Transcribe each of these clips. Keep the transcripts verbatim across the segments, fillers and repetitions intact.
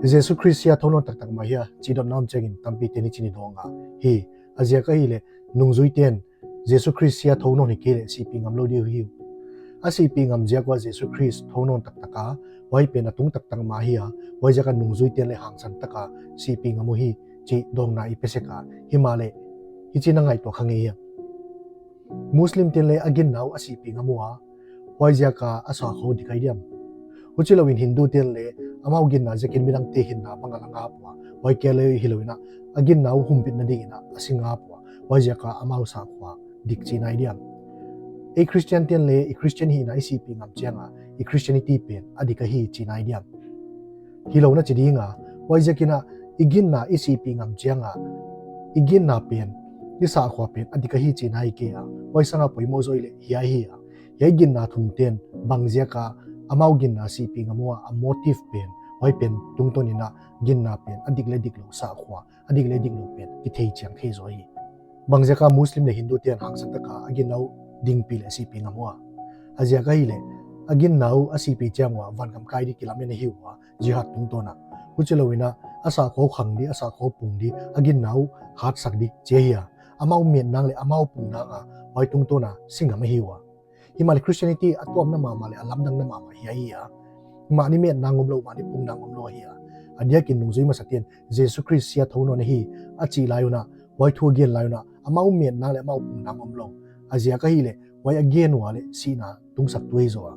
Jesu Khrist sia thou nawn taktak mah hia chih dotna om chiangin tampi ten hichi'n i dawng a, hi, a ziak ahihleh nungzuite'n Jesu Khrist sia thou nawn hi kei leh sihpih ngam lou di uhi. A sihpih ngam ziak ua Jesu Khrist thou nawn taktak a, huai pen a tung taktak mah hi a, huaiziak a nungzuite'n leh hangsan taka sihpih ngam uhi chih dawngna i pe sek a, himahleh hichi'n a ngaihtuah kha ngei hia? Muslimte'n leh a ginna uh a sihpih ngam ua, huaiziak a a sakhua dik ahi diam? Huchilouin Hindute'n leh amau ginna ziakin midangte hinna bang a la ngap ua, huai kia leh hilouin a ginna uh humbitna dingin a si ngap ua, huaiziak a amau sakhua dik chihna ahi diam? Ei Christiante'n leh i Christian hihna i sihpih ngam chiang a i Christianity pen a dik ahi chihna ahi diam? Hilou na chi ding a, huaiziakin a i ginna i sihpih ngam chiang a i ginna pen, i sakhua pen a dik ahi chihna ahi kei a, huai sang a poimoh zaw leh hiai hi a, hiai ginna thumte'n bangziak a amau ginna sihpih ngam ua, a motive pen, huai pen tungtawnin a ginna pen a dik leh diklou, sakhua a dik leh diklou pen kithei chiang thei zaw hi. Bangziak a Muslim leh Hindute'n hangsan taka a ginna uh dingpih leh sihpih ngam ua? A ziak ahihleh a ginna uh a sihpih chiang ua vangam kai di kilamen ahi ua, jihad tungtawn a. Huchilouin a a sakhua khang di, a sakhua pung di, a ginna uh hatsak di chih ahi a, amau metnang leh amau pungnang a huai tungtawn a si ngam ahi ua. Himahleh Christianity a tuamna mahmah leh a lamdangna mahmah hiai hi a, mahni metnang omlou, mahni pungnang omlou ahi a. A diakin nungzui masate'n Jesu Khrist sia thou nawn ahi a chih lai un a, huai thu a gen lai un a, amau metnang leh amau pungnang omlou, a ziak ahihleh huai a gen ua leh sihna tungsaktu ahi zaw a.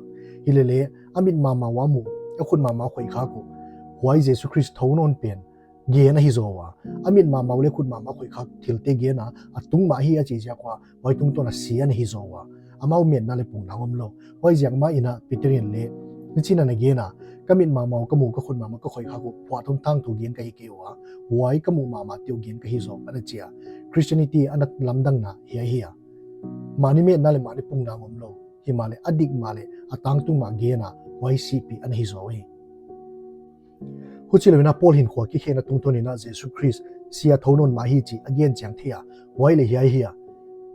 Hileleh a mit mahmah ua mu, a khut mahmah khoih khak uh, huai Jesu Khrist thou nawn pen gen ahi zaw ua. A mit mahmah uh leh khut mahmah khoih khak thilte gen a, a tung mah hi a chih ziak ua huai tungtawn a si ana hi zaw ua, amau metna leh pungnang omlou. Huaiziak mahin a Peter in leh hichi'n ana gen a, ka mit mahmah uh ka mu, ka khut mahmah ka khoih khak uh phuahtawm tangthu gen ka hi kei ua, huai ka muh mahmahte uh gen ka hi zaw, ana chi a. Christianity a lamdangna hiai hi a, mahni metna leh mahni pungnang omlou, himahleh a dik mah leh a tangtung mah gen a, huai sihpih ana hi zaw hi. Huchilouin a Paul hinkhua kikhekna tungtawnin a Jesu Khrist sia thou nawn mah hi chih a gen chiang thei a, huai leh hiai hi a,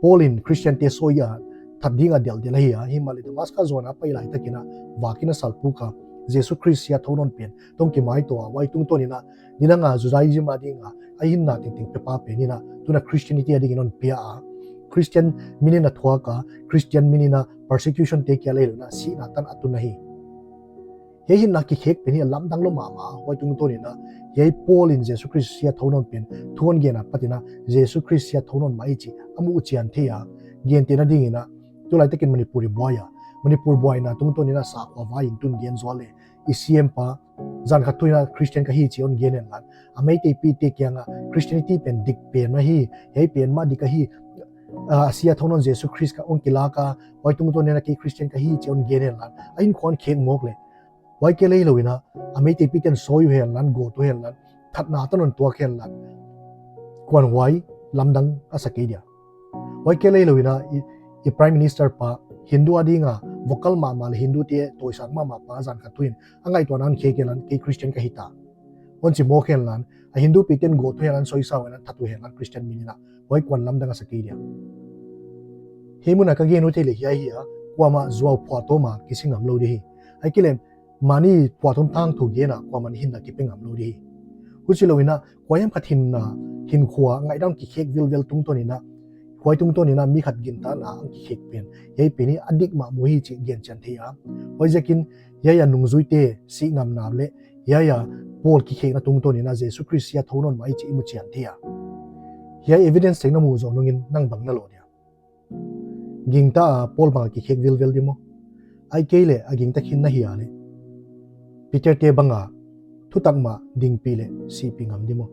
Paul in Christiante sawi a that ding a delhdel ahi a, himahleh Damascus zuan a pai laitakin a vakin a salpuk a, Jesu Khrist sia thou nawn pen toh kimaitoh a, huai tungtawnin a nidang a Judaism a ding a a hinna tengteng pepa pen in a tuin a Christianity a dingin hon pia a, Christian min in a thuak a, Christian min in a persecutionte kia leh hilouin a sihna tan a tun ahi. Hiai hinna kikhek pen hi a lamdang lou mahmah, huai tungtawnin a hiai Paul in Jesu Khrist sia thou nawn pen thu hon gen a patin a Jesu Khrist sia thou nawn mah hi chih a muhchian thei a. Gentehna dingin a, tulaitakin Manipur i buai a, Manipur buaina tungtawnin a sakhua vai in tun gen zual leh i C M pa zan khat thu in a Christian ka hi chih hon gen henla, a Meiteipite kiang a Christianity pen dik pen mah hi, hiai pen mah dik ahi, a sia thou nawn Jesu Khrist ka hon kilak a, huai tungtawnin a kei Christian ka hi chih hon gen henla, a hinkhua hon khek mawk leh, huai kia leh hilouin a, a Meiteipite'n sawi uh henla, gawt uh henla, thatna tan hon tuak henla, kua'n huai lamdang a sa kei dia? Huai kia leh hilouin a i, i Prime Minister pa, Hindu a ding a vocal mahmah leh Hindute tawisak mahmah pa zan khat thu in a ngaihtuahna hon khek henla kei Christian ka hita, hon chi mawk henla, a Hindupite'n gawt uh henla, sawisa uh henla, that uh henla Christian min in a, huai kua'n lamdang a sa kei dia? Hiai mun a ka gen ut leh hiai hi a, kuamah zuau phuahtawm a kisi ngam lou di hi. Ahihkeileh mahni phuahtawm tangthu gen a kuamah'n hinna kipe ngam lou di hi. Huchilouin a kuahiam khat hinna, hinkhua ngaihdan kikhek vilvel tungtawnin a, huai tungtawnin a mi khat gintakna a kikhek pen, hiai pen hi a dik mah mu hi chih genchian thei a. Huaiziakin hiai a nungzuite sih ngamna leh hiai a Paul kikhekna tungtawnin a Jesu Khrist sia thou nawn mah hi chih i muchian thei a. Hiai evidence teng na muh zoh nungin nang bang na loh dia? Gingta a Paul bang a kikhek vilvel di maw? Ahihkeileh a gingta khin na hih leh Peterte bang a thutak mah dingpih leh sihpih ngam di maw?